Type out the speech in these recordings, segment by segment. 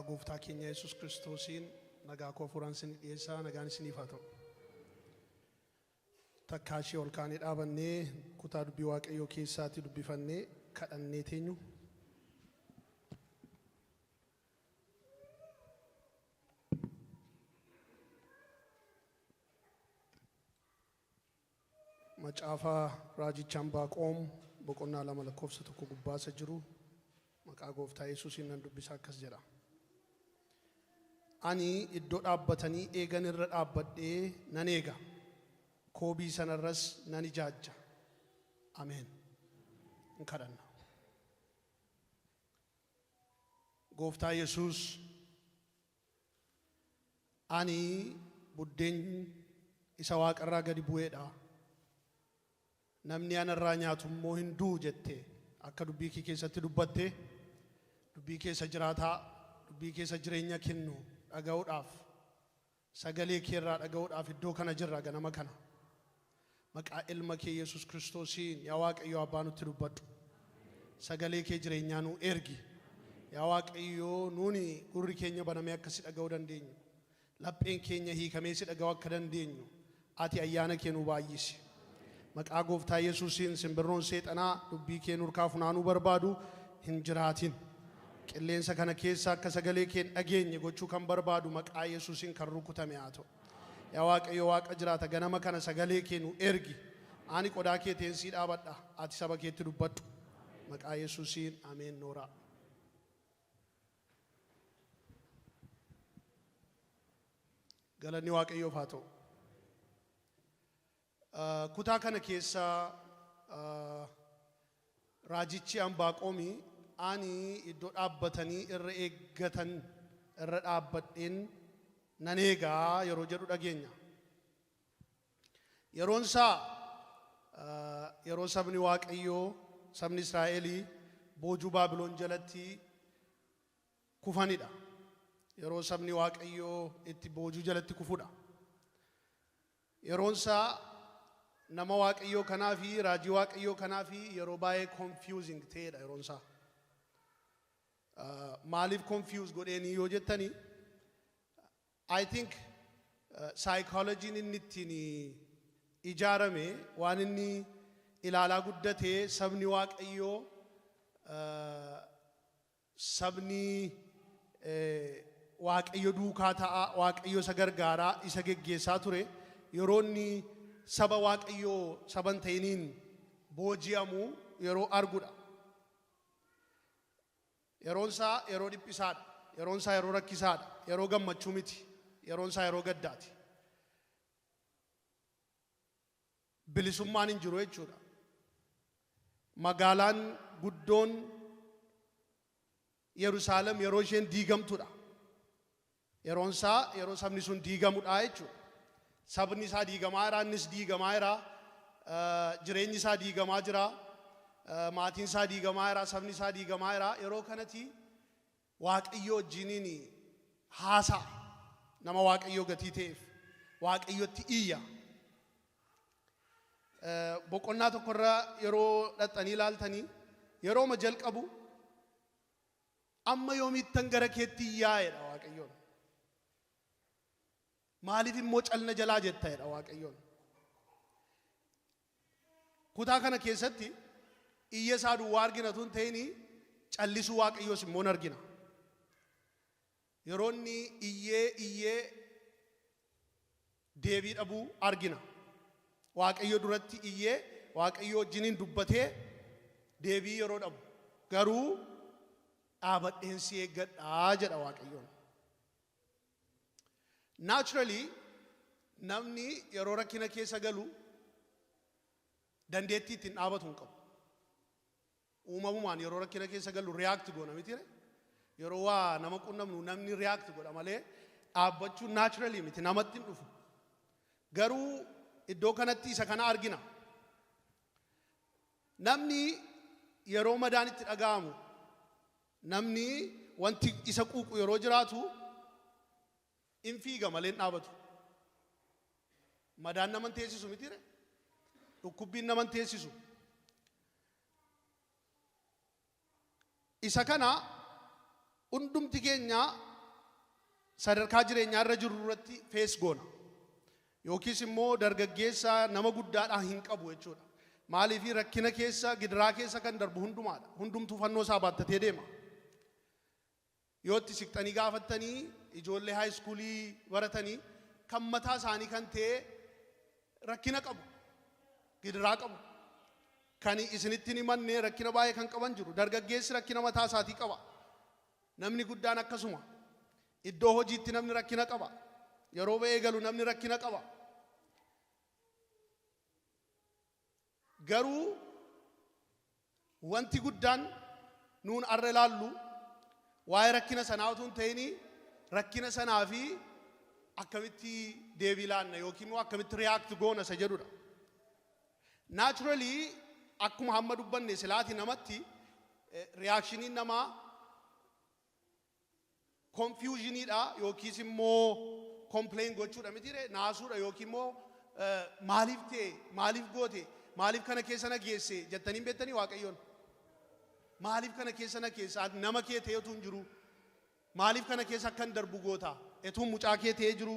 Maqaa gooftaa keenya Yesuus Kiristoosiin nagaa koo hafuuraan isin dhiyeessaa, nagaan isiniif haa ta'u. Takkaa ishee ol kaanee dhaabannee kutaa dubbii Waaqayyoo keessaatti dubbifannee kadhannee teenyu. Macaafa Raajicha Anbaaqoom boqonnaa 2 lakkoofsa 1 gubbaasa jiru maqaa gooftaa Yesuusiin nan dubbisa, akkas jedha. Ani iddoo dhaabbatanii eegan irra dhaabbadhee nan eega, koobii sanarras nan ijaajja. Ameen. In kadhanna. Gooftaa Yesuus, ani buddeen isa waaqarraa gadi bu'eedha. Namni anarraa nyaatu immoo hin du'u jette akka dubbii kee keessatti dubbatte, dubbii keessa jiraataa, dubbii keessa jireenya kennu dhaga'uudhaaf, sagalee kee irraa dhaga'uudhaaf iddoo kana jirra ganama kana. Maqaa ilma kee Yesuus Kiristoosiin yaa Waaqayyo Abbaa nutti dubbadhu. Sagalee kee jireenyaa nuu ergi. Yaa Waaqayyo, nuuni gurri keenya banamee akka si dhaga'uu dandeenyu, lapheen keenya hiikamee si dhaga'uu akka dandeenyu, ati ayyaana kee nuu baay'isi. Maqaa gooftaa Yesuusiin simbirroon seexanaa dubbii kee nurkaa funaanuu barbaadu hin jiraatin. Qilleensa kana keessa akka sagalee kee hin dhageenye gochuu kan barbaadu maqaa Yesuusiin kan rukutame haa ta'u. Yaa Waaqayyo Waaqa jiraata, ganama kana sagalee kee nu ergi. Ani qodaa kee teensii dhaabadha. Ati saba keetti dubbadhu. Maqaa Yesuusiin ameen. Nooraa. Galanni Waaqayyoof haa ta'u. Kutaa kana keessa raajichi Anbaaqoomi ani iddoo dhaabbatanii irra eeggatan irra dhaabbadheen nan eegaa yeroo jedhu dhageenya. Yeroon isaa yeroo sabni Waaqayyoo, sabni Israa'elii boojuu Baabiloon jalatti kufanidha. Yeroo sabni Waaqayyoo itti boojuu jalatti kufudha. Yeroon isaa nama Waaqayyoo kanaa fi raajii Waaqayyoo kanaa fi yeroo baay'ee confusing ta'edha yeroon isaa. Maaliif confuse godheenii yoo jettanii, I think psychology'n inni ittiin ijaarame, waan inni ilaalaa guddate, sabni Waaqayyoo, sabni Waaqayyo duukaa ta'a, Waaqayyo isa gargaaraa, isa geggeessaa ture, yeroo inni saba Waaqayyoo saba hin ta'iniin booji'amu yeroo arguudha. Yeroon isaa yeroo dhiphisaadha. Yeroon isaa yeroo rakkisaadha. Yeroo gammachuu miti. Yeroon isaa yeroo gaddaati. Bilisummaan hin jiru jechuudha. Magaalaan guddoon Yerusaalem yeroo isheen diigamtudha. Yeroon isaa yeroo sabni sun diigamudha jechuudha. Sabni isaa diigamaa jira, innis diigamaa jira, jireenyi isaa diigamaa jira, maatiin isaa diigamaa jira, sabni isaa diigamaa jira. Yeroo kanatti Waaqayyo wajjiniin haasa'a. Nama Waaqayyoo gatii ta'eef Waaqayyotti iyya. Boqonnaa tokkorra yeroo dhaxxanii ilaaltanii, yerooma jalqabu amma yoomiittan gara keetti iyyaa jedha Waaqayyoon. Maaliif immoo calna jalaa jetta jedha Waaqayyoon. Kutaa kana keessatti iyya isaa duwwaa argina tun ta'in, callisuu Waaqayyoos immoo argina. Yeroo inni iyyee iyyee deebii dhabuu argina. Waaqayyo duratti iyyee, Waaqayyo wajjiniin dubbatee deebii yeroo dhabu, garuu dhaabadheen si eeggadhaa jedha Waaqayyoon. Naturally, namni yeroo rakkina keessa galu dandeettii ittiin dhaabatu hin qabu. Uumamumaan yeroo rakkina keessa galu react goona miti ree? Yeroo waa nama qunnamnu namni react godha malee dhaabbachuun naturally miti, namatti hin dhufu. Garuu iddoo kanatti isa kana argina. Namni yeroo madaan itti dhaga'amu, namni wanti isa quuqu yeroo jiraatu in fiiga malee hin dhaabatu. Madaan nama hin teessisu miti ree? Dhukkubbiin nama hin teessisu. Isa kana hundumti keenya Sadarkaa jireenyaa irra jirru irratti face goona. Yookiis immoo dargaggeessa nama guddaadhaan hin qabu jechuudha. Maaliif rakkina keessa gidiraa keessa kan darbu hundumaadha. Hundumtuu fannoo isaa baattatee deema. Yoo itti siqxanii gaafattanii ijoollee high schoolii baratanii kan mataa isaanii kan ta'e rakkina qabu. Gidiraa qabu. Kan isinitti hin himanne rakkina baay'ee kan qaban jiru. Dargaggeessi rakkina mataa isaatii qaba. Namni guddaan akkasuma. Iddoo hojiitti namni rakkina qaba. Yeroo ba'ee galu namni rakkina qaba. Garuu wanti guddaan nuun arra ilaallu waa'ee rakkina sanaa utuu hin ta'in rakkina sanaa fi akkamitti deebii laanna yookiin immoo akkamitti react goona isa jedhudha. Naturally akkuma hamma dubbanne silaati namatti reactioniin namaa confusioniidha yookiis immoo complain gochuudha miti naasuudha yookiin immoo maaliif ta'e maaliif goote maaliif kana keessa na geesse jettanii beektanii Waaqayyoon. Maaliif kana keessa na keessa nama kee ta'e utuu hin jiru maaliif kana keessa akkan darbu goota etuu mucaa kee ta'ee jiru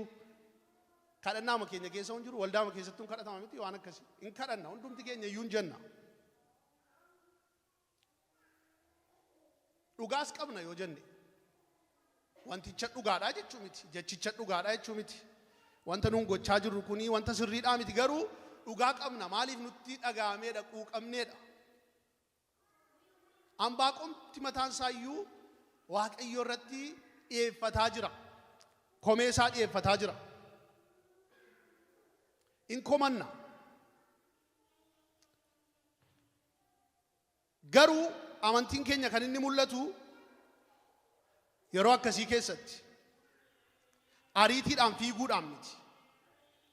kadhannaama keenya keessa hin jiru waldaama keessattuu hin kadhatama miti waan akkasii hin kadhanna hundumti keenya iyyuu hin jenna. Dhugaas qabna yoo jenne wanticha dhugaadhaa jechuu miti jechicha dhugaadhaa jechuu miti wanta nuun gochaa jirru kuni wanta sirriidhaa miti garuu dhugaa qabna maaliif nutti dhaga'ameedha quuqamneedha. Anbaaqomti mataan isaa iyyuu Waaqayyo irratti dhiyeeffataa jira. Komee isaa dhiyeeffataa jira. In komanna. Garuu amantiin keenya kan inni mul'atu yeroo akkasii keessatti ariitiidhaan fiiguudhaan miti.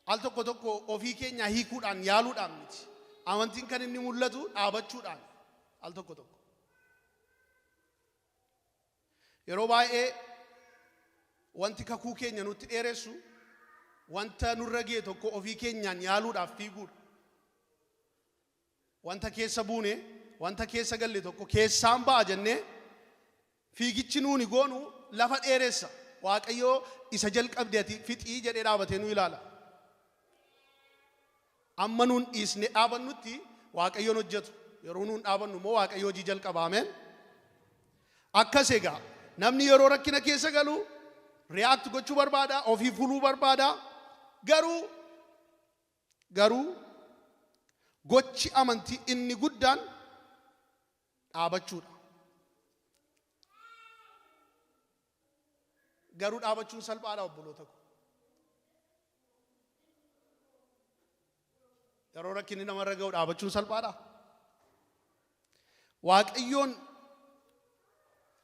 Al tokko tokko ofii keenyaa hiikuudhaan yaaluudhaan miti. Amantiin kan inni mul'atu dhaabachuudhaan al tokko tokko. Yeroo baay'ee wanti kakuu keenya nutti dheeressu wanta nurra ga'e tokko ofii keenyaan yaaluudhaaf fiiguudha. Wanta keessa buune, wanta keessa galle tokko keessaan ba'a jennee fiigichi nuuni goonu lafa dheeressa. Waaqayyoo isa jalqabde ati fixii jedhee dhaabatee nu ilaala. Amma nuun dhiisne dhaabannutti Waaqayyoon hojjetu. Yeroo nuun dhaabannu immoo Waaqayyo hojii jalqaba. Ameen. Akkas egaa namni yeroo rakkina keessa galu react gochuu barbaada, ofii fuluu barbaada. Garuu gochi amantii inni guddaan dhaabachuudha. Garuu dhaabachuun salphaadha obboloota ko. Yeroo rakkinni namarra ga'u dhaabachuun salphaadha. Waaqayyoon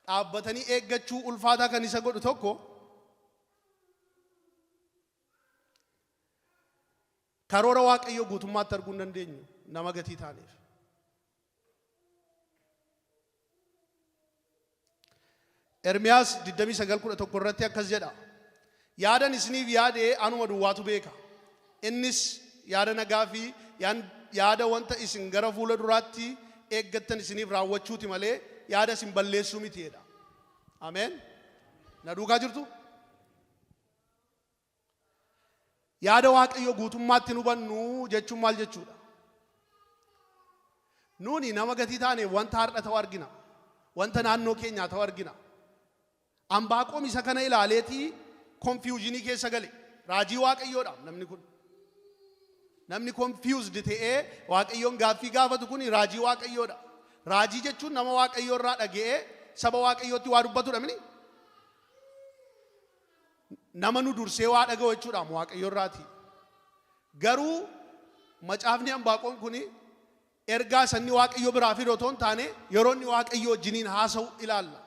dhaabbatanii eeggachuu ulfaataa kan isa godhu tokko karoora Waaqayyoo guutummaatti arguu hin dandeenyu nama gatii taaneef. Ermiyaas 29:11 irratti akkas jedha. Yaadan isiniif yaade anuma duwwaatu beeka. Innis yaada nagaa fi yaada wanta isin gara fuula duraatti eeggattan isiniif raawwachuuti malee yaada isin balleessuu miti jedha. Ameen. Na duukaa jirtu? Yaada Waaqayyoo guutummaatti hin hubannu jechuun maal jechuudha? Nuuni nama gatii taane wanta har'a ta'u argina. Wanta naannoo keenyaa ta'u argina. Anbaaqoom isa kana ilaaleetii confusionii keessa gale. Raajii Waaqayyoodha namni kun. Namni confused ta'ee Waaqayyoon gaaffii gaafatu kun raajii Waaqayyoodha. Raajii jechuun nama Waaqayyoo irraa dhaga'ee saba Waaqayyootti waa dubbatudha mini? Nama nu dursee waa dhaga'u jechuudha Waaqayyo irraati. Garuu macaafni Anbaaqoom kun ergaa sanni Waaqayyo biraa fidu otoo hin taane yeroo inni Waaqayyo wajjiniin haasa'u ilaalla.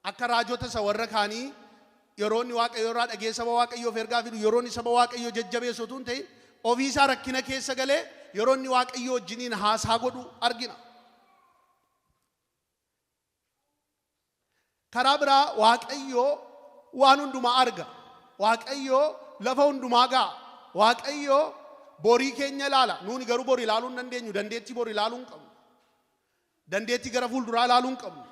Akka raajota isa warra kaanii yeroo inni Waaqayyo irraa dhaga'ee saba Waaqayyoof ergaa fidu yeroo inni saba Waaqayyoo jajjabeessu otoo hin ta'in ofii isaa rakkina keessa galee yeroo inni Waaqayyo wajjiniin haasaa godhu argina. Karaa biraa Waaqayyo waan hundumaa arga. Waaqayyo lafa hundumaa ga'a. Waaqayyo borii keenya ilaala. Nuuni garuu borii ilaaluu hin dandeenyu. Dandeettii borii ilaaluu hin qabnu. Dandeettii gara fuulduraa ilaaluu hin qabnu.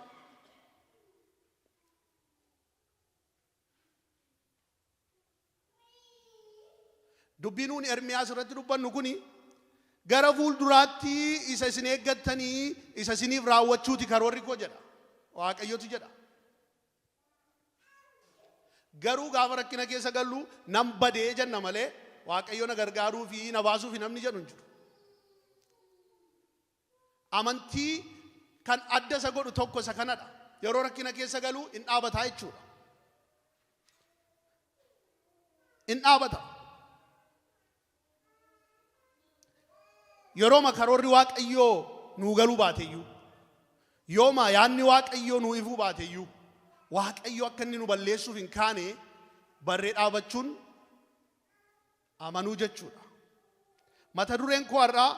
Dubbiin nuuni Ermiyaas irratti dubbannu kuni gara fuulduraatti isa isin eeggattanii isa isiniif raawwachuuti karoorri koo jedha. Waaqayyotu jedha. Garuu gaafa rakkina keessa gallu nan badee jenna malee Waaqayyo na gargaaruu fi na baasuu fi namni jedhu hin jiru. Amantii kan adda isa godhu tokko isa kanadha. Yeroo rakkina keessa galu hin dhaabataa jechuudha. Hin dhaabata. Yeroo karoorri Waaqayyoo nuu galuu baateyyuu, yooma yaadni Waaqayyoo nuu ifuu baateyyuu, Waaqayyo akka inni nu balleessuuf hin kaane barree dhaabachuun amanuu jechuudha. Mata dureen koo har'aa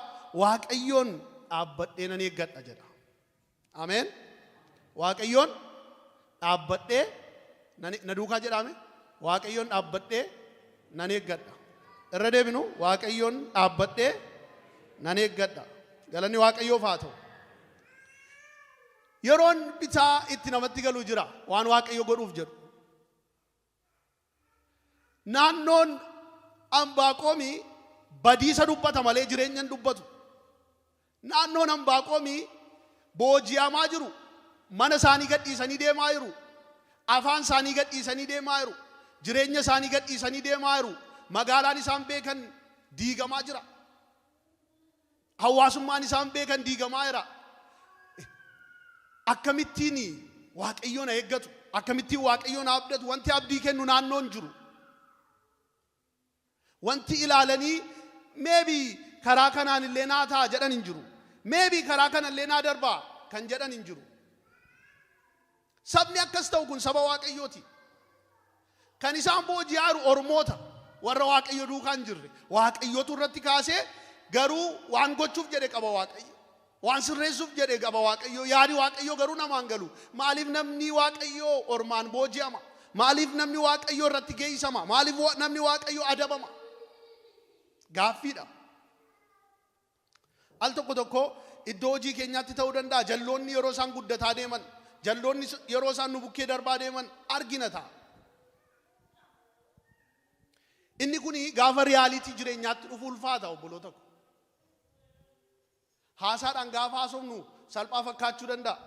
Waaqayyoon dhaabbadhee nan eeggadha jedha. Ameen. Waaqayyoon dhaabbadhee na duukaa jedhame. Waaqayyoon dhaabbadhee nan eeggadha. Irra deebinu Waaqayyoon dhaabbadhee nan eeggadha. Galanni Waaqayyoof haa ta'u. Yeroon bitaa itti namatti galu jira waan Waaqayyo godhuuf jedhu. Naannoon Anbaaqoomii badiisa dubbata malee jireenya hin dubbatu. Naannoon Anbaaqoomii booji'amaa jiru. Mana isaanii gadhiisanii deemaa jiru. Afaan isaanii gadhiisanii deemaa jiru. Jireenya isaanii gadhiisanii deemaa jiru. Magaalaan isaan beekan diigamaa jira. Hawaasummaan isaan beekan diigamaa jira. Akkamittiin Waaqayyoon eeggatu? Akkamittiin Waaqayyoon abdatu? Wanti abdii kennu naannoon jiru. Wanti ilaalanii maybe karaa kanaan illee naa ta'a jedhan hin jiru. Maybe karaa kana illee naa darbaa kan jedhan hin jiru. Sabni akkas ta'u kun saba Waaqayyooti. Kan isaan booji'aa jiru Ormoota warra Waaqayyo duukaa hin jirre. Waaqayyotu irratti kaasee garuu waan gochuuf jedhe qaba Waaqayyo. Waan sirreessuuf jedhe qaba Waaqayyo. Yaadi Waaqayyo garuu namaan galu. Maaliif namni Waaqayyo ormaan booji'ama? Maaliif namni Waaqayyo irratti geessama? Maaliif namni Waaqayyo adabama? Gaaffiidha. Al tokko tokko iddoo hojii keenyaatti ta'uu danda'a. Jalloonni yeroo isaan guddataa deeman, jalloonni yeroo isaan nu bukkee darbaa deeman argina ta'a. Inni kuni gaafa reality jireenyaatti dhufu ulfaata obboloota ko. Haasaadhaan gaafa haasofnu salphaa fakkaachuu danda'a.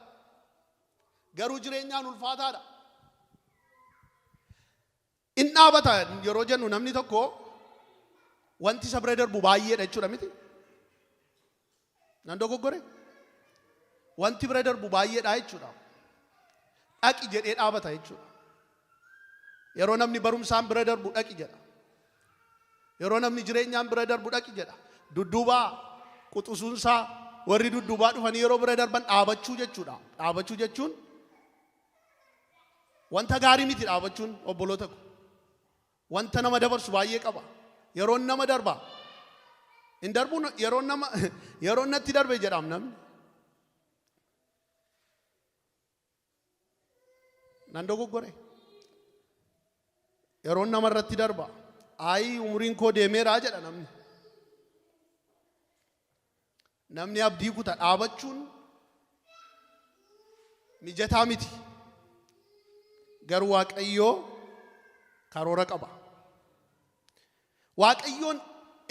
Garuu jireenyaan ulfaataadha. In dhaabata yeroo jennu namni tokko wanti isa bira darbu baay'eedha jechuudha miti. Nan dogoggore? Wanti bira darbu baay'eedha jechuudha. Dhaqi jedhee dhaabata jechuudha. Yeroo namni barumsaan bira darbu dhaqi jedha. Yeroo namni jireenyaan bira darbu dhaqi jedha. Dudduubaa quxusuunsaa warri dudduubaa dhufanii yeroo bira darban dhaabachuu jechuudha. Dhaabachuu jechuun wanta gaarii miti dhaabachuun obboloota ko. Wanta nama dabarsu baay'ee qaba. Yeroon nama darba. Hin darbu yeroon nama yeroon natti darbe jedhaam namni. Nan dogoggore. Yeroon nama irratti darba. Ayi umuriin koo deemeeraa jedha namni. Namni abdii kuta dhaabachuun mijataa miti. Garuu Waaqayyoo karoora qaba. Waaqayyoon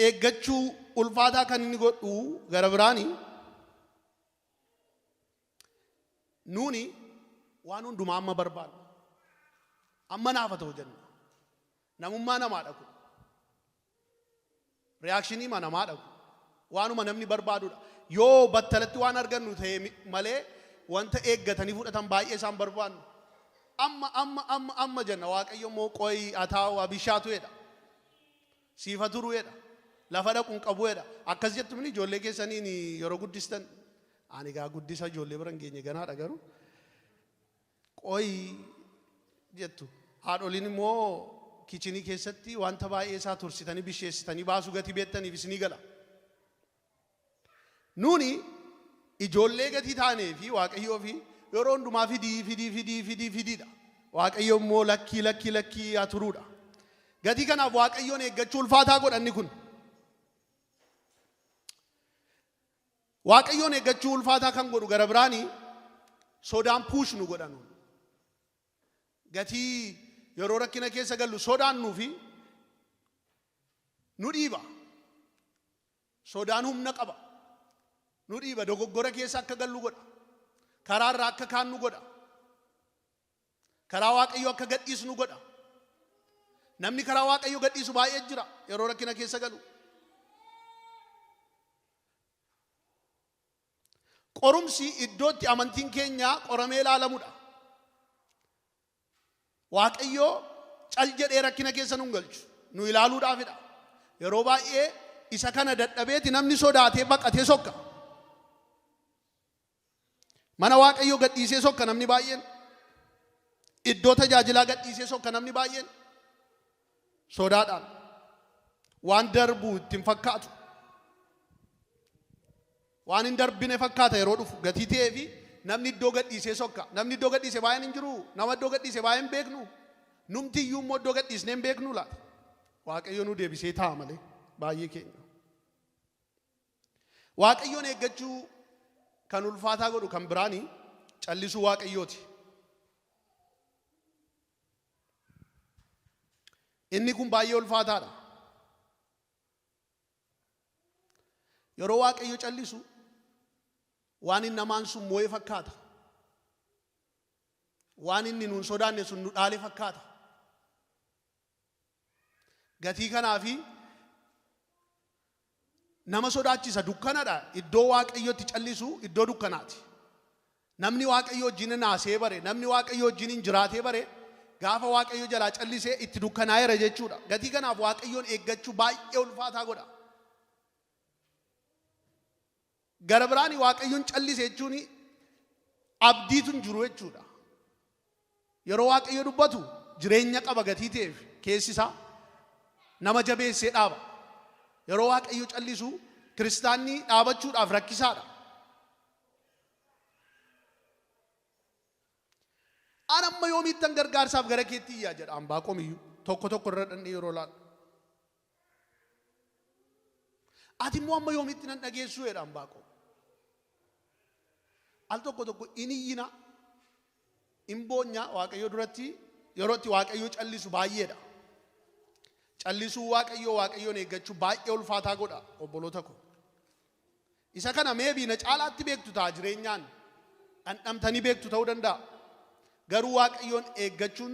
eeggachuu ulfaataa kan inni godhu gara biraani nuuni waan hundumaa amma barbaadna. Amma naafa ta'u jenna. Namummaa namaadha kun. Reaction ii namaadha kun. Waanuma namni barbaadudha. Yoo battalatti waan argannu ta'e malee wanta eeggatanii fudhatan baay'ee isaan barbaadnu. Amma amma amma amma jenna. Waaqayyo immoo qoyi ataa'u abishaatu jedha. Siifa turu jedha. Lafa dhaquun qabu jedha. Akkas jettumni ijoollee keessaniin yeroo guddistan. Ani gaa guddisa ijoollee bira hin geenye ganaadha garuu. Qoyi jettu. Haadholiin immoo kitchen ii keessatti wanta baay'ee isaa tursitanii bisheessitanii baasuu gatii beektaniif isinii gala. Nuuni ijoollee gatii taanee fi Waaqayyoo fi yeroo hundumaa fidii fidii fidii fidii fidiidha. Waaqayyo immoo lakkii lakkii lakkii haa turuudha. Gatii kanaaf Waaqayyoon eeggachuu ulfaataa godhanni kun. Waaqayyoon eeggachuu ulfaataa kan godhu gara biraanii sodaan push nu godhanu. Gatii yeroo rakkina keessa gallu sodaannuu fi Nu dhiiba. Sodaan humna qaba. Nu dhiiba dogoggora keessa akka gallu godha. Karaa irraa akka kaannu godha. Karaa Waaqayyoo akka gadhiisnu godha. Namni karaa Waaqayyoo gadhiisu baay'ee jira yeroo rakkina keessa galu. Qorumsi iddootti amantiin keenya qoramee ilaalamudha. Waaqayyoo cal jedhee rakkina keessa nu hin galchu. Nu ilaaluudhaafidha. Yeroo baay'ee isa kana dadhabeeti namni sodaatee baqatee sokka. Mana Waaqayyoo gadhiisee sokka namni baay'een. Iddoo tajaajilaa gadhiisee sokka namni baay'een. Sodaadhaan. Waan darbu itti hin fakkaatu. Waan hin darbine fakkaata yeroo dhufu gatii ta'ee fi namni iddoo gadhiisee sokka. Namni iddoo gadhiise baay'een hin jiru. Nama iddoo gadhiise baay'een hin beeknu. Numti iyyuu immoo iddoo gadhiisnee hin beeknu laata. Waaqayyo nu deebisee taa'a malee baay'ee keenya. Waaqayyoon eeggachuu kan ulfaataa godhu kan biraani callisuu Waaqayyooti. Inni kun baay'ee ulfaataadha. Yeroo Waaqayyo callisu waan inni namaan sun moo'ee fakkaata. Waan inni nuun sodaanne sun nu dhaale fakkaata. Gatii kanaafi nama sodaachisa dukkanadha. Iddoo Waaqayyotti callisu iddoo dukkanaati. Namni Waaqayyo wajjin naasee bare, namni Waaqayyo wajjin hin jiraatee bare, gaafa Waaqayyo jalaa callisee itti dukkanaa'eera jechuudha. Gatii kanaaf Waaqayyoon eeggachuu baay'ee ulfaataa godha. Gara biraan Waaqayyoon callise jechuun abdiitu hin jiru jechuudha. Yeroo Waaqayyo dubbatu jireenya qaba gatii ta'eef keessi isaa nama jabeessee dhaaba. Yeroo Waaqayyo callisu kiristaanni dhaabachuudhaaf rakkisaadha. An amma yoomiittan gargaarsaaf gara keetti iyyaa jedha Anbaaqoom iyyuu tokko tokko irra dhandhee yeroo laalu. Ati immoo amma yoomiitti nan dhageessuu jedha Anbaaqoom. Al tokko tokko in iyyina, in boonya Waaqayyo duratti yeroo itti Waaqayyo callisu baay'eedha. Callisuu Waaqayyoo Waaqayyoon eeggachuu baay'ee ulfaataa godha obboloota ko. Isa kana maybe na caalaatti beektu ta'a jireenyaan dhandhamtanii beektu ta'uu danda'a. Garuu Waaqayyoon eeggachuun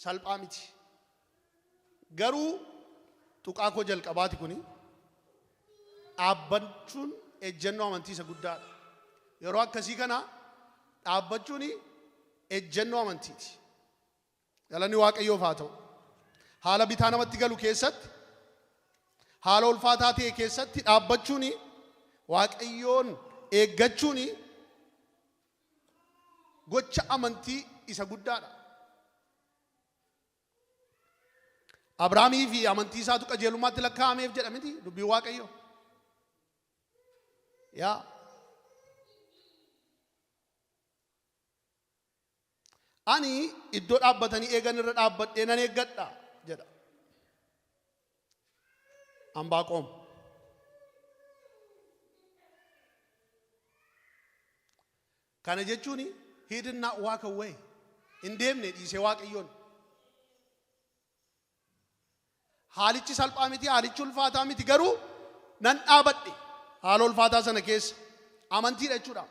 salphaa miti. Garuu tuqaa koo jalqabaati kuni dhaabbachuun ejjennoo amantii isa guddaadha. Yeroo akkasii kana dhaabbachuun ejjennoo amantiiti. Galanni Waaqayyoof haa ta'u. Haala bitaa namatti galu keessatti, haala ulfaataa ta'e keessatti dhaabbachuun, Waaqayyoon eeggachuun gocha amantii isa guddaadha. Abrahaamii fi amantii isaatu qajeelummaatti lakkaa'ameef jedha miti dubbiin Waaqayyoo. Yaa ani iddoo dhaabbatanii eegan irra dhaabbadhee nan eeggadha jedha. Anbaaqoom. Kana jechuun he did not walk away. Hin deemne dhiisee Waaqayyoon. Haalichi salphaa miti, haalichi ulfaataa miti, garuu nan dhaabadhe haala ulfaataa sana keessa amantiidha jechuudha.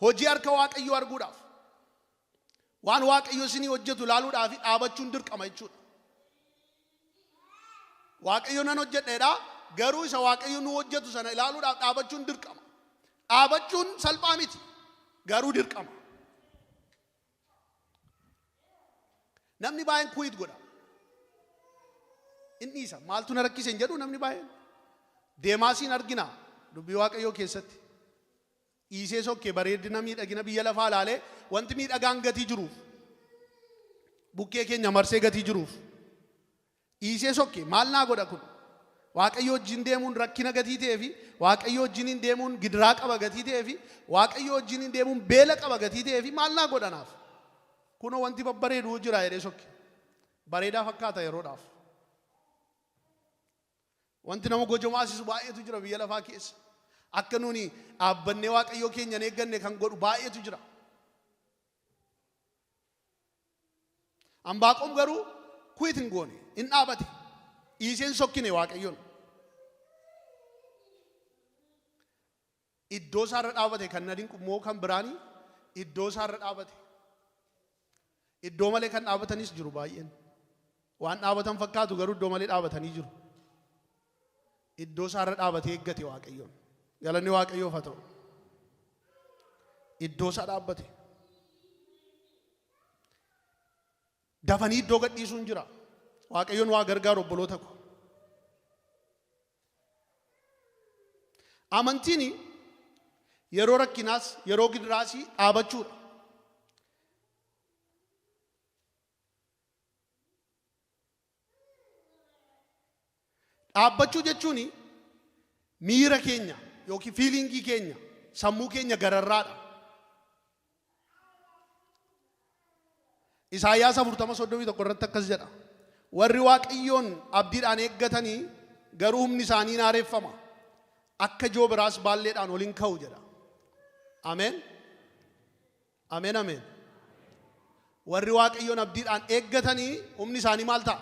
Hojii harka Waaqayyoo arguudhaaf, waan Waaqayyo isinii hojjetu ilaaluudhaaf dhaabachuun dirqama jechuudha. Waaqayyo nan hojjedheedha, garuu isa Waaqayyo nu hojjetu sana ilaaluudhaaf dhaabachuun dirqama. Dhaabachuun salphaa miti, garuu dirqama. Namni baay'een quit godha. Inni isa maaltu na rakkise hin jedhu namni baay'een. Deemaasiin argina dubbii Waaqayyoo keessatti. Dhiisee sokkee bareedina miidhagina biyya lafaa ilaalee wanti miidhagaan gatii jiruuf, bukkee keenya marsee gatii jiruuf, dhiisee sokkee maal naa godha kun? Waaqayyo wajjin deemuun rakkina gatii ta'ee fi Waaqayyo wajjin deemuun gidiraa qaba gatii ta'ee fi Waaqayyo wajjin deemuun beela qaba gatii ta'ee fi maal naa godha naaf? Kunoo wanti babbareedu jira jedhee sokke. Bareedaa fakkaata yeroodhaaf. Wanti nama gojomaasisu baay'eetu jira biyya lafaa keessa. Akka nuni dhaabbannee Waaqayyoo keenya hin eegganne kan godhu baay'eetu jira. Anbaaqoom garuu quit hin goone, hin dhaabate. Dhiiseen sokkine Waaqayyoon. Iddoo isaarra dhaabate kan na dinqu immoo kan biraanii iddoo isaarra dhaabate. Iddoo malee kan dhaabatanis jiru baay'een. Waan dhaabatan fakkaatu garuu iddoo malee dhaabatanii jiru. Iddoo isaarra dhaabatee eeggate Waaqayyoon. Galanni Waaqayyoof haa ta'u. Iddoo isaa dhaabbate. Dafanii iddoo gadhiisuun jira. Waaqayyoon waa gargaaru obboloota ko. Amantiin yeroo rakkinaas yeroo gidiraas dhaabachuudha. Dhaabbachuu jechuun miira keenya yookiin fiilingii keenya sammuu keenya gararraadha. Isaayyaas 40:31 irratti akkas jedha. Warri Waaqayyoon abdiidhaan eeggatanii garuu humni isaanii naareeffama. Akka joobiraas baalleedhaan ol hin ka'u jedha. Ameen. Ameen ameen. Warri Waaqayyoon abdiidhaan eeggatanii humni isaanii maal ta'a?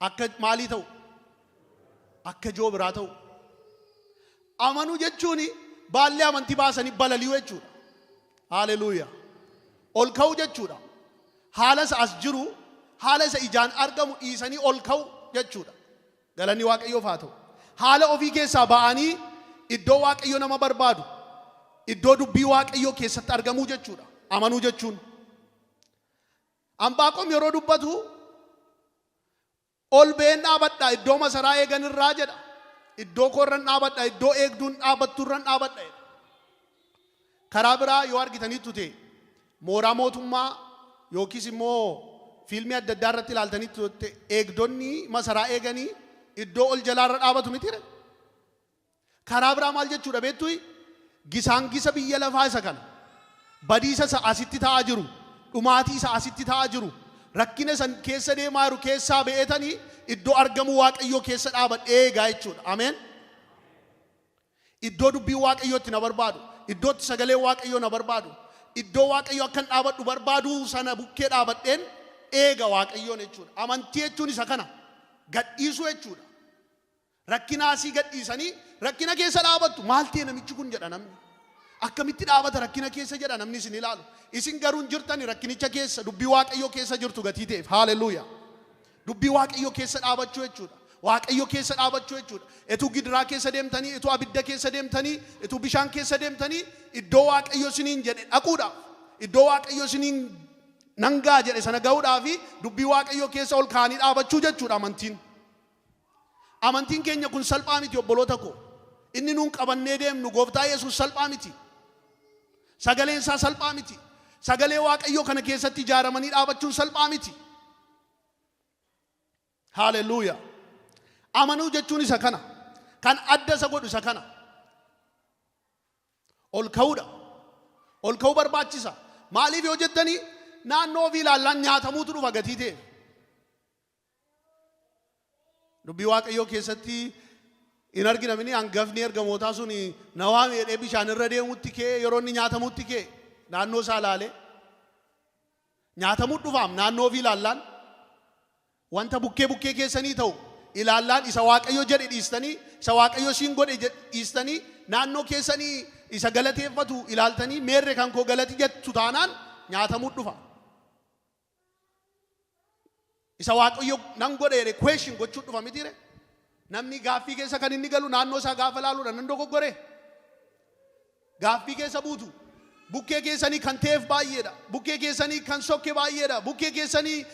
Akka maalii ta'u? Akka joobiraa ta'u. Amanuu jechuun baallee amantii baasanii balali'uu jechuudha. Haleluuyaa. Ol ka'uu jechuudha. Haala isa as jiru, haala isa ijaan argamu dhiisanii ol ka'u jechuudha. Galanni Waaqayyoof haa ta'u. Haala ofii keessaa ba'anii iddoo Waaqayyo nama barbaadu, iddoo dubbii Waaqayyoo keessatti argamuu jechuudha. Amanuu jechuun. Anbaaqom yeroo dubbatu ol ba'een dhaabadha iddoo masaraa eegan irraa jedha. Iddoo koorran dhaabadha, iddoo eegduun dhaabattu irran dhaabadha jedha. Karaa biraa yoo argitaniittu ta'e mooraa mootummaa yookiis immoo fiilmii adda addaa irratti ilaaltaniittu ta'e eegdonni masaraa eeganii iddoo ol jalaarra dhaabatu mitiire. Karaa biraa maal jechuudha beektu? Gisaan gisa biyya lafaa isa kana. Badiisa isa asitti ta'aa jiru, dhumaatii isa asitti ta'aa jiru, rakkina san keessa deemaa jiru keessaa ba'eetanii iddoo argamuu Waaqayyoo keessa dhaabadhee eegaa jechuudha. Ameen. Iddoo dubbii Waaqayyootti na barbaadu, iddootti sagalee Waaqayyoo na barbaadu, iddoo Waaqayyoo akkan dhaabadhu barbaadu sana bukkee dhaabadheen eega Waaqayyoon jechuudha. Amantii jechuun isa kana gadhiisuu jechuudha. Rakkina asii gadhiisanii rakkina keessa dhaabattu. Maal ta'e namichi kun jedha namni. Akkamitti dhaabata rakkina keessa jedha namni isin ilaalu. Isin garuu hin jirtani rakkinicha keessa dubbii Waaqayyoo keessa jirtu gatii ta'eef. Haleluuyaa. Dubbii Waaqayyoo keessa dhaabachuu jechuudha. Waaqayyo keessa dhaabachuu jechuudha. Etuu gidiraa keessa deemtanii, etuu abidda keessa deemtanii, etuu bishaan keessa deemtanii iddoo Waaqayyo isiniin jedhe dhaquudhaaf, iddoo Waaqayyo isiniin nangaa jedhe sana ga'uudhaaf dubbii Waaqayyoo keessa ol kaa'anii dhaabachuu jechuudha amantiin. Amantiin keenya kun salphaa miti obboloota koo. Inni nuun qabannee deemnu Gooftaa Yesuus salphaa miti. Sagaleen isaa salphaa miti. Sagalee Waaqayyoo kana keessatti ijaaramanii dhaabachuun salphaa miti. Haleluuyaa. Amanuu jechuun isa kana. Kan adda isa godhu isa kana. Ol ka'uudha. Ol ka'uu barbaachisa. Maaliif yoo jettanii naannoo ofii ilaallaan nyaatamuutu dhufa gatii ta'e. Dubbii Waaqayyoo keessatti hin argina mini hangafni ergamootaa sun na waami jedhee bishaan irra deemutti kee yeroo inni nyaatamutti kee naannoo isaa ilaalee nyaatamuu dhufaam naannoo ofii ilaallaan wanta bukkee bukkee keessanii ta'u ilaallaan isa Waaqayyo jedhe dhiistanii isa Waaqayyo siin godhe dhiistanii naannoo keessanii isa galateeffatu ilaaltanii meerre kan koo galati jettu taanaan nyaatamuu dhufa. Isa Waaqayyo nan godhe jedhe question gochuu dhufa mitiire. Namni gaaffii keessa kan inni galu naannoo isaa gaafa ilaaluudha nan dogoggore. Gaaffii keessa buutu. Bukkee keessanii kan ta'eef baay'eedha. Bukkee keessanii kan sokke baay'eedha. Bukkee keessanii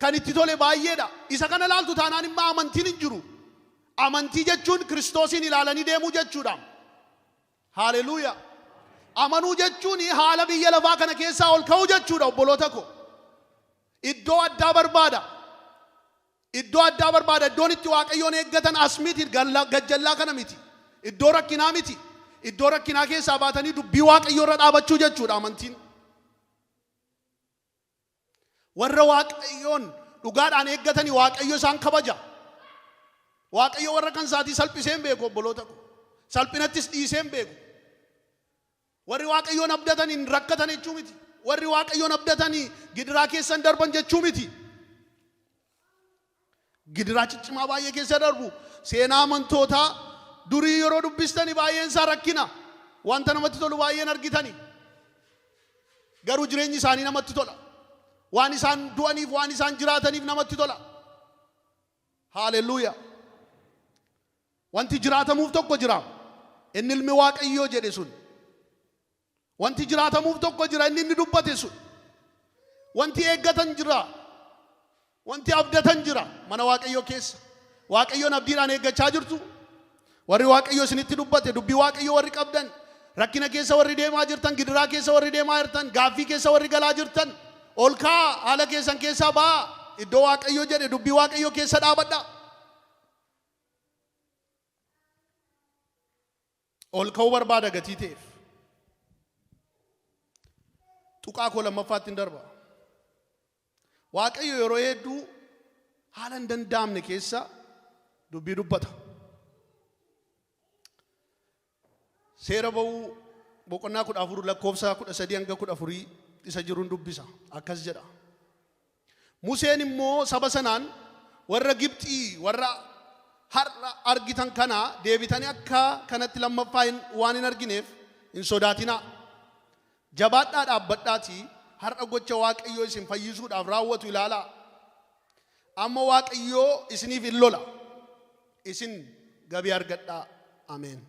kan itti tole baay'eedha. Isa kana ilaaltu taanaan immoo amantiin hin jiru. Amantii jechuun Kiristoosiin ilaalanii deemuu jechuudha. Haleluuyaa. Amanuu jechuun haala biyya lafaa kana keessaa ol ka'uu jechuudha obboloota koo. Iddoo addaa barbaada. Iddoo addaa barbaada. Iddoon itti Waaqayyoon eeggatan as miti, gajjallaa kana miti. Iddoo rakkinaa miti. Iddoo rakkinaa keessaa baatanii dubbii Waaqayyoo irra dhaabachuu jechuudha amantiin. Warra Waaqayyoon dhugaadhaan eeggatanii Waaqayyo isaan kabaja. Waaqayyo warra kan isaatii salphisee hin beeku obboloota koo. Salphinattis dhiisee hin beeku. Warri Waaqayyoon abdatan hin rakkatan jechuu miti. Warri Waaqayyoon abdatanii gidiraa keessan darban jechuu miti. Gidiraa ciccimaa baay'ee keessa darbu. Seenaa amantootaa durii yeroo dubbistani baay'een isaa rakkina. Wanta namatti tolu baay'een argitani. Garuu jireenyi isaanii namatti tola. Waan isaan du'aniif waan isaan jiraataniif namatti tola. Haalelluuyaa. Wanti jiraatamuuf tokko jira. Inni ilmi Waaqayyoo jedhe sun. Wanti jiraatamuuf tokko jira. Inni inni dubbate sun. Wanti eeggatan jira. Wanti abdatan jira mana Waaqayyoo keessa. Waaqayyoon abdiidhaan eeggachaa jirtu. Warri Waaqayyoo isinitti dubbate, dubbii Waaqayyoo warri qabdan, rakkina keessa warri deemaa jirtan, gidiraa keessa warri deemaa jirtan, gaaffii keessa warri galaa jirtan, ol ka'aa, haala keessan keessaa ba'aa, iddoo Waaqayyoo jedhe dubbii Waaqayyoo keessa dhaabadhaa. Ol ka'uu barbaada gatii ta'eef. Tuqaa koo lammaffaatti hin darba. Waaqayyo yeroo hedduu haala hin danda'amne keessa dubbii dubbata. Seera ba'uu boqonnaa 14 lakkoofsa 13 hanga 14 isa jiruun dubbisa. Akkas jedha. Museen immoo saba sanaan warra Gibxii warra har'a argitan kana deebitanii akka kanatti lammaffaa waan hin argineef hin sodaatinaa. Jabaadhaa dhaabbadhaatii har'a gocha Waaqayyoo isin fayyisuudhaaf raawwatu ilaalaa. Amma Waaqayyoo isiniif hin lola. Isin gabii argadhaa. Ameen.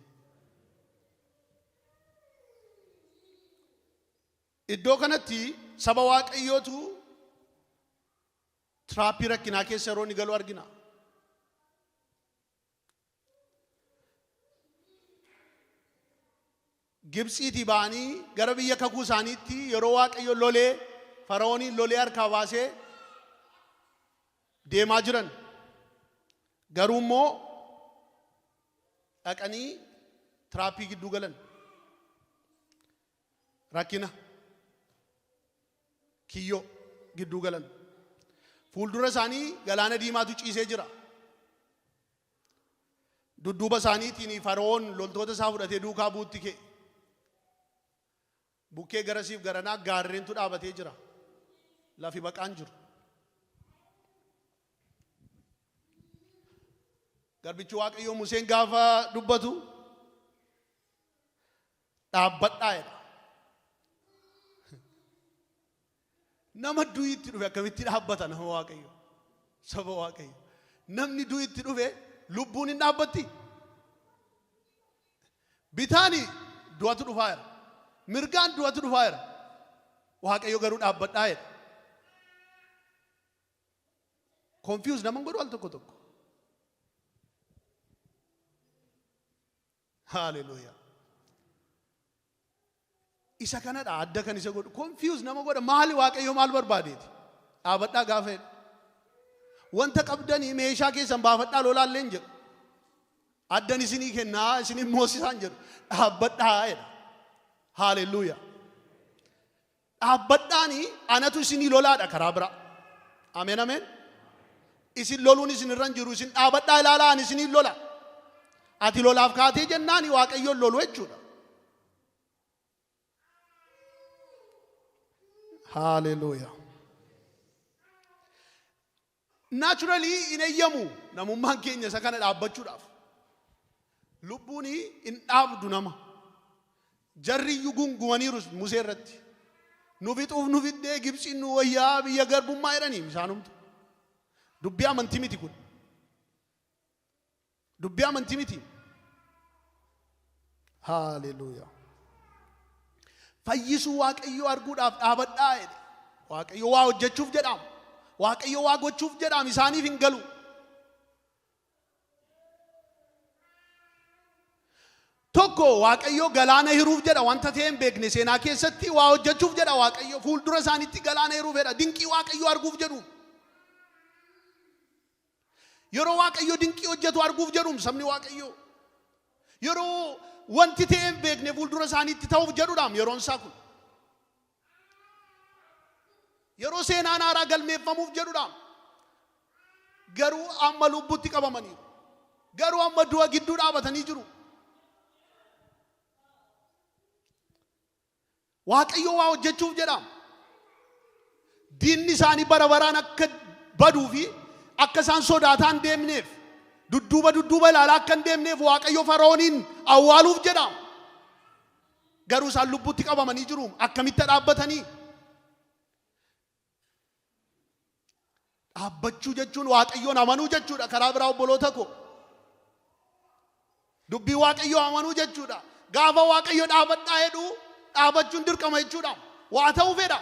Iddoo kanatti saba Waaqayyootu tiraappii rakkinaa keessa yeroo inni galu argina. Gibxiitii ba'anii gara biyya kakuu isaaniitti yeroo Waaqayyo lolee Fara'ooniin lolee harkaa baasee deemaa jiran. Garuu immoo dhaqanii tiraappii gidduu galan. Rakkina kiyyoo gidduu galan. Fuuldura isaanii galaana diimaatu ciisee jira. Dudduuba isaaniitiin Fara'oon loltoota isaa fudhatee duukaa buutti ka'e. Bukkee garasiif garanaa gaarreentu dhaabatee jira. Lafi baqaan jiru. Garbichi Waaqayyoo Museen gaafa dubbatu dhaabbadhaa jedha. Nama du'iitti dhufe akkamitti dhaabbata nama Waaqayyo? Saba Waaqayyo. Namni du'iitti dhufe lubbuun hin dhaabbatti. Bitaani du'atu dhufaa jira. Mirgaan du'atu dhufaa jira. Waaqayyo garuu dhaabbadhaa jedha. Confuse nama godhu al tokko tokko. Hallelujah. Isa kanadha adda kan isa godhu. Confuse nama godha. Maali Waaqayyo maal barbaadeeti? Dhaabadhaa gaafa jedhu. Wanta qabdanii meeshaa keessan baafadhaa lolaallee hin jedhu. Addan isinii kennaa isinii moosisaan jedhu. Dhaabbadhaa jedha. Hallelujah. Dhaabbadhaani anatu isinii lolaadha karaa biraa. Ameen ameen. Isin loluun isin irra hin jiru. Isin dhaabadhaa ilaalaa ani isinii lola. Ati lolaaf kaatee jennaani Waaqayyoon lolu jechuudha. Hallelujah. Naturally hin eeyyamu namummaan keenya isa kana dhaabbachuudhaaf. Lubbuun hin dhaabdu nama. Jarri iyyuu gungumaniiru Musee irratti. Nu fixuuf nu fiddee Gibxiin nu wayyaa biyya garbummaa jedhanii isaanumtu. Dubbii amantii miti kun. Dubbii amantii miti. Haaleluyyaa. Fayyisuu Waaqayyoo arguudhaaf dhaabadhaa jedhe. Waaqayyo waa hojjechuuf jedhaam. Waaqayyo waa gochuuf jedhaam isaaniif hin galu. Tokko Waaqayyo galaana hiruuf jedha wanta ta'e hin beekne seenaa keessatti waa hojjechuuf jedha Waaqayyo fuuldura isaaniitti galaana hiruuf jedha dinqii Waaqayyo arguuf jedhu. Yeroo Waaqayyo dinqii hojjetu arguuf jedhu sabni Waaqayyo. Yeroo wanti ta'e hin beekne fuuldura isaaniitti ta'uuf jedhudhaam yeroon isaa kun. Yeroo seenaan haaraa galmeeffamuuf jedhudhaam. Garuu amma lubbutti qabamaniiru. Garuu amma du'a gidduu dhaabatanii jiru. Waaqayyo waa hojjechuuf jedhaam. Diinni isaanii bara baraan akka baduu fi Akka isaan sodaataan deemneef, dudduuba dudduuba ilaalaa akka hin deemneef Waaqayyo Fara'ooniin awwaaluuf jedha. Garuu isaan lubbuutti qabamanii jiru. Akkamitti dhaabbatanii? Dhaabbachuu jechuun Waaqayyoon amanuu jechuudha. Karaa biraa obboloota koo. Dubbii Waaqayyoo amanuu jechuudha. Gaafa Waaqayyo dhaabadhaa jedhu dhaabachuun dirqama jechuudha. Waa ta'uu fedha.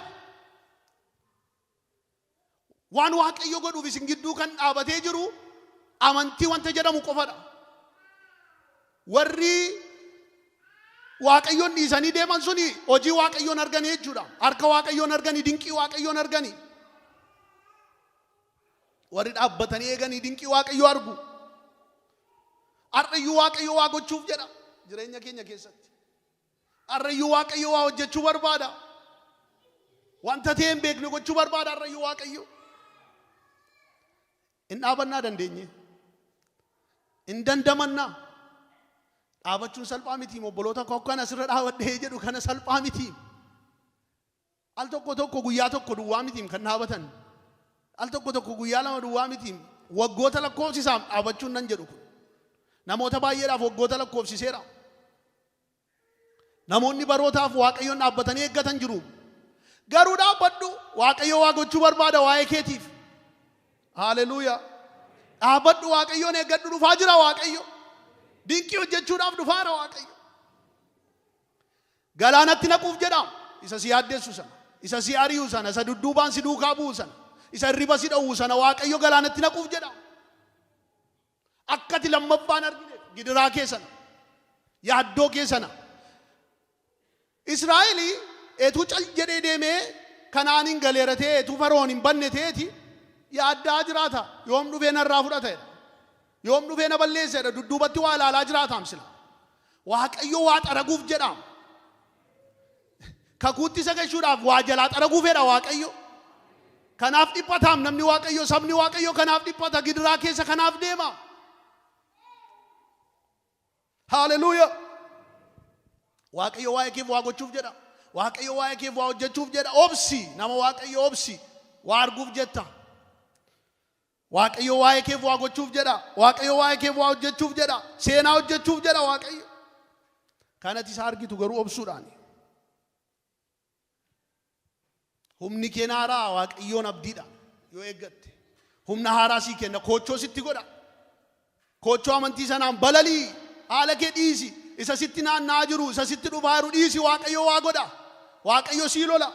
Waan Waaqayyo godhuuf isin gidduu kan dhaabatee jiru amantii wanta jedhamu qofadha. Warri Waaqayyoon dhiisanii deeman suni hojii Waaqayyoon arganii jechuudha. Harka Waaqayyoon arganii, dinqii Waaqayyoon arganii. Warri dhaabbatanii eeganii dinqii Waaqayyoo argu. Har'ayyuu Waaqayyo waa gochuuf jedha jireenya keenya keessatti. Har'ayyuu Waaqayyo waa hojjechuu barbaada. Wanta ta'e hin beekne gochuu barbaada har'ayyuu Waaqayyo. Hin dhaabannaa dandeenye. Hin dandamannaa. Dhaabachuun salphaa miti. Obboloota koo akkan asirra dhaabadhee jedhu kana salphaa miti. Al tokko tokko guyyaa tokko duwwaa miti kan dhaabatan. Al tokko tokko guyyaa lama duwwaa miti. Waggoota lakkoofsisaaf dhaabachuun nan jedhu kun. Namoota baay'eedhaaf waggoota lakkoofsiseera. Namoonni barootaaf Waaqayyoon dhaabbatanii eeggatan jiru. Garuu dhaabbadhu, Waaqayyo waa gochuu barbaada waa'ee keetiif. Haleluuyaa. Dhaabbadhu, Waaqayyoon eeggadhu, dhufaa jira Waaqayyo. Dinqii hojjechuudhaaf dhufaara Waaqayyo. Galaanatti naquuf jedha. Isa si yaaddeessu sana, isa si ari'u sana, isa dudduubaan si duukaa bu'u sana, isa hirriba si dhowwu sana Waaqayyo galaanatti naquuf jedha. Akkati lammaffaan argine gidiraa kee sana, yaaddoo kee sana. Israa'el eetuu cal jedhee deemee Kanaaniin galeera ta'ee eetuu Fara'oon hin banne ta'eeti yaaddaa jiraata. Yoom dhufee narraa fudhata jedha. Yoom dhufee na balleessa jedha. Dudduubatti waa ilaalaa jiraataam sila. Waaqayyo waa xaraguuf jedha. Kakuutti isa gashuudhaaf waa jalaa xaraguu fedha Waaqayyo. Kanaaf dhiphataam namni Waaqayyo, sabni Waaqayyo kanaaf dhiphata, gidiraa keessa kanaaf deema. Haleluuyaa. Waaqayyo waa'ee keef waa gochuuf jedha. Waaqayyo waa'ee keef waa hojjechuuf jedha. Obsi, nama Waaqayyo obsi. Waa arguuf jetta. Waaqayyo waa'ee keef waa gochuuf jedha. Waaqayyo waa'ee keef waa hojjechuuf jedha. Seenaa hojjechuuf jedha Waaqayyo. Kanatti isa argitu garuu obsuudhaani. Humni kee haaraa Waaqayyoon abdiidha yoo eeggatte. Humna haaraa sii kenna, koochoo sitti godha. Koochoo amantii sanaan balalii, haala kee dhiisi. Isa sitti naanna'aa jiru, isa sitti dhufaa jiru dhiisi. Waaqayyo waa godha. Waaqayyo sii lola.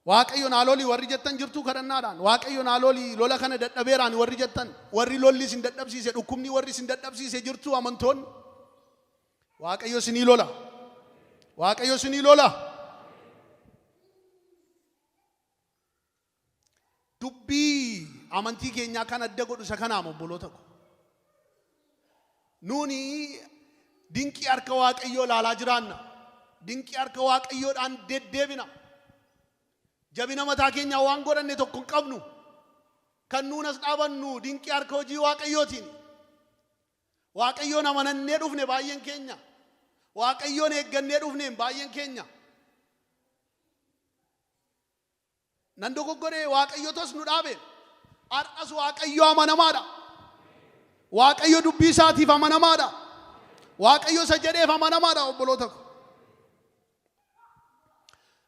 Waaqayyo naa loli warri jettan jirtuu kadhannaadhaan. Waaqayyo naa loli, lola kana dadhabeeraan warri jettan, warri lolli isin dadhabsiise, dhukkubni warri isin dadhabsiise jirtuu amantoonni. Waaqayyo isinii lola. Waaqayyo isinii lola. Dubbii amantii keenyaa kan adda godhu isa kanaam obboloota ko. Nuuni dinqii harka Waaqayyoo ilaalaa jiraanna. Dinqii harka Waaqayyoodhaan deddeebina. Jabina mataa keenyaa waan godhanne tokko hin qabnu. Kan nuun as dhaabannu dinqii harka hojii Waaqayyootiin. Waaqayyoon amanannee dhufne baay'een keenya. Waaqayyoon eeggannee dhufneen baay'een keenya. Nan dogoggoree Waaqayyotos nu dhaabe. Har'as Waaqayyo amanamaadha. Waaqayyo dubbii isaatiif amanamaadha. Waaqayyo isa jedheef amanamaadha obboloota ko.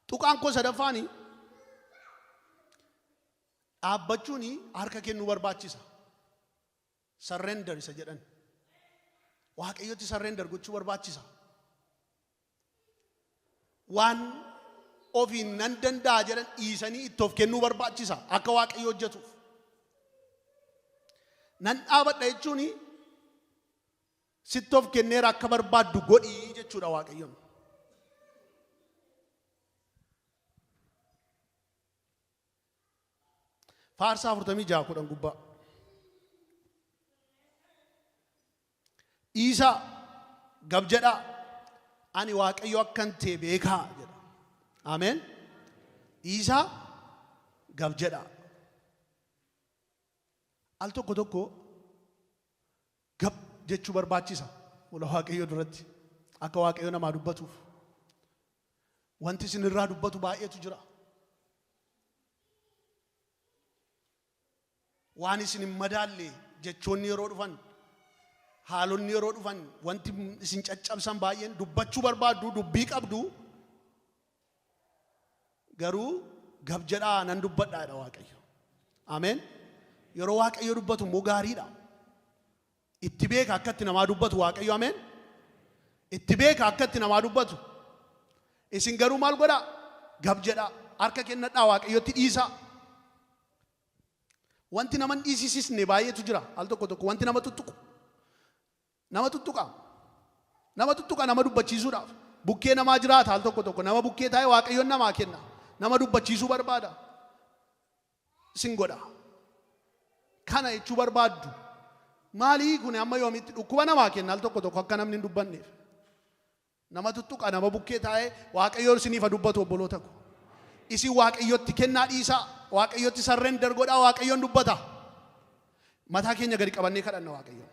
Tuqaan koo sadaffaani dhaabbachuun harka kennuu barbaachisa. Surrender isa jedhan. Waaqayyotti surrender gochuu barbaachisa. Waan ofiin nan danda'a jedhan dhiisanii itti of kennuu barbaachisa akka Waaqayyo hojjetuuf. Nan dhaabadha jechuun sitti of kenneera akka barbaaddu godhii jechuudha Waaqayyoon. Faarsaa 46:10 gubbaa. Dhiisaa, gab jedhaa, ani Waaqayyo akkan ta'e beekaa jedha. Ameen. Dhiisaa, gab jedhaa. Al tokko tokko gab jechuu barbaachisa fuula Waaqayyoo duratti akka Waaqayyo namaa dubbatuuf. Wanti isin irraa dubbatu baay'eetu jira. Waan isin hin madaalle jechoonni yeroo dhufan, haalonni yeroo dhufan, wanti isin caccabsan baay'een dubbachuu barbaaddu, dubbii qabdu, garuu gab jedhaa nan dubbadhaadha Waaqayyo. Ameen. Yeroo Waaqayyo dubbatu immoo gaariidha. Itti beeka akka itti namaa dubbatu Waaqayyo. Ameen. Itti beeka akka itti namaa dubbatu. Isin garuu maal godhaa? Gab jedhaa. Harka kennadhaa, Waaqayyotti dhiisaa. Wanti nama hin dhiisisisne baay'eetu jira. Al tokko tokko wanti nama tuttuqu. Nama tuttuqa. Nama tuttuqa nama dubbachiisuudhaaf. Bukkee namaa jiraata al tokko tokko. Nama bukkee taa'ee Waaqayyoon namaa kenna. Nama dubbachiisuu barbaada. Isin godha. Kana jechuu barbaaddu. Maalii kun amma yoomitti dhukkuba namaa kenna al tokko tokko akka namni hin dubbanneef. Nama tuttuqa, nama bukkee taa'ee. Waaqayyoon isiniif haa dubbatu, obboloota ko. Isin Waaqayyotti kennaa dhiisaa. Waaqayyotti surrender godhaa, Waaqayyoon dubbata. Mataa keenya gadi qabannee kadhanna Waaqayyoon.